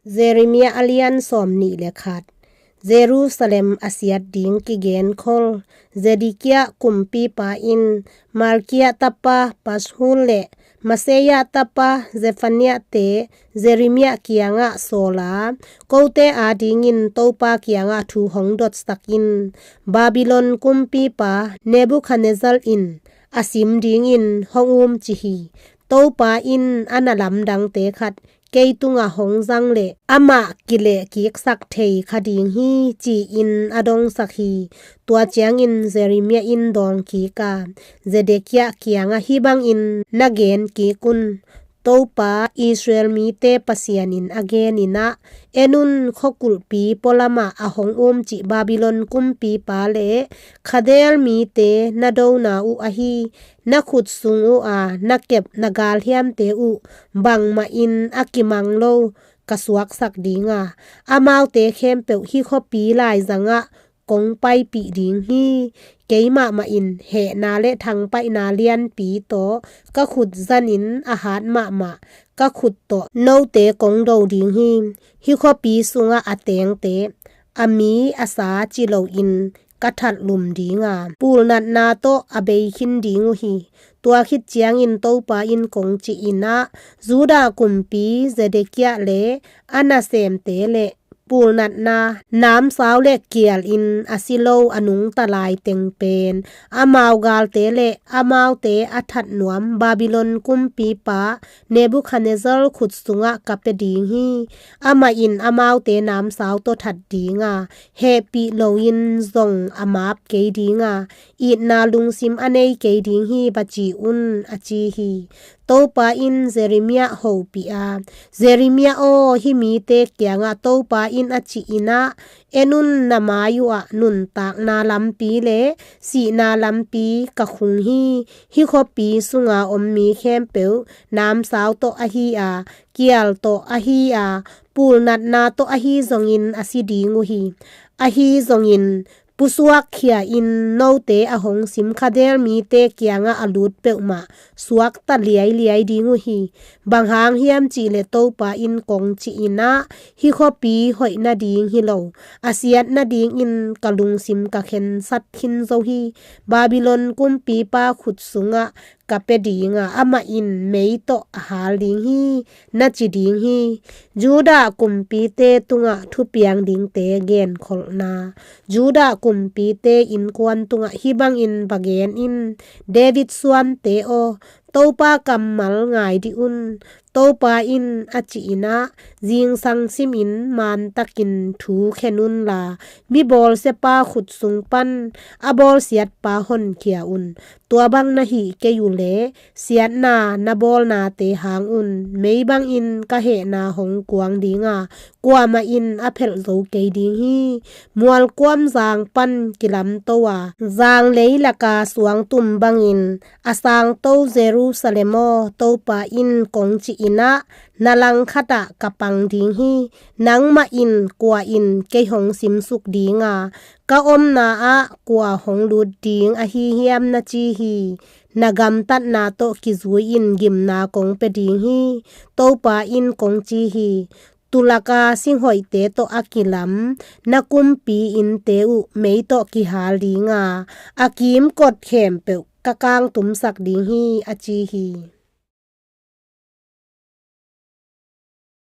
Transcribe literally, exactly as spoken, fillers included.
Jeremiah a lian sawmnih le khat. Jerusalem a siat ding kigenkhol. Zedekiah kumpipa in Malkiah tapa Pashhur le Maseia tapa Zephaniah te Jeremiah kiangah sawl a, kote adingin Topa kiangah thu hong dotsak in, Babylon kumpipa Nebuchadnezzar in a sim dingin hong umcih hi. Topa in a na lamdangte khat kei tungah hong zang le amah kilehkiksak thei kha ding hi, ci-in a dongsak hi. Tua ciangin Jeremiah in dawngkik a, Zedekiah kiangah hih bangin na genkik un. Topa Israel mite Pasian in a genin ah, en un, khuakulhpi pualamah a hong umcih Babylon kumpipa le Khaldea mite na dona uh ahi, na khut sung uh a na kep na galhiamte uh bangmah in a kimang lo ka suaksak ding a, amaute khempeuh hih khuapi laizangah kong paipih ding hi. Keimahmah in hehna le thangpaihna lianpi tawh ka khut zanin a hat mahmah ka khut tawh note kong do ding hi. Hih khuapi sungah a tengte, a mi a sa ci loin ka thatlum ding a, pulnatna tawh a bei khin ding uh hi. Tua khit ciangin Topa in kong cih in ah, Judah kumpi Zedekiah le a nasemte le pulnatna namsau le kialin a si lo a nungta lai teng pen, amau galte le amaute a that nuam Babylon kumpipa Nebuchadnezzar khut sungah ka pia ding hi. Amah in amaute namsau tawh that ding a, hehpih loin zong a map kei ding a, itna lungsim a nei kei ding hi, va ci un, a ci hi. Topa in Jeremiah hopih a, Jeremiah aw, hih mite kiangah Topa in a cih in ah, en un, na mai uh ah nuntakna lampi le sihna lampi ka khung hi. Hih khuapi sunga om mi khempeuh namsau tawh ahi a, kial tawh ahi a, pulnatna tawh ahi zongin a si ding uh hi. Ahi zongin pusuak khia in note a hong sim Khaldea mite kiangah a lut peuhmah suakta liailiai ding uh hi. Bang hang hiam cihleh Topa in kong cih in ah, hih khuapi hoih nading hi lo, a siat nadingin ka lungsim ka khensat khin zo hi. Babylon kumpipa khut sungah ka pia ding a, amah in mei tawh a hal ding hi, na ci ding hi. Judah kumpite tungah thupiang dingte genkholhna. Judah kumpite innkuan tungah hih bangin va gen in, David suante aw, Topa kammal ngai dih un. Topa in a cih in ah, zingsang simin mantakin thu khen unla, mi bawlsiapa khut sung pan a bawlsiatpa honkhia un. Tua bang na hih kei uh leh, siatna na bawlnate hang un mei bangin ka hehna hong kuang ding a, kuamah in a phelh zo kei ding hi. Mualkuam zang pan kilamto a, zang leilaka suangtum bangin a sangto Jerusalem aw, Topa in kong cih in ah, na langkhatah ka pang ding hi. Nangmah in kua in kei hong simsuk ding a, ka omna ah kua hong lut ding ahi hiam, na ci hi. Na gamtatna tawh kizui-in gimna kong pia ding hi, Topa in kong ci hi. Tulaka singhoihte tawh a kilam na kumpi innte uh mei tawh kihal ding a, a kimkot khempeuh ka kangtumsak ding hi, a ci hi.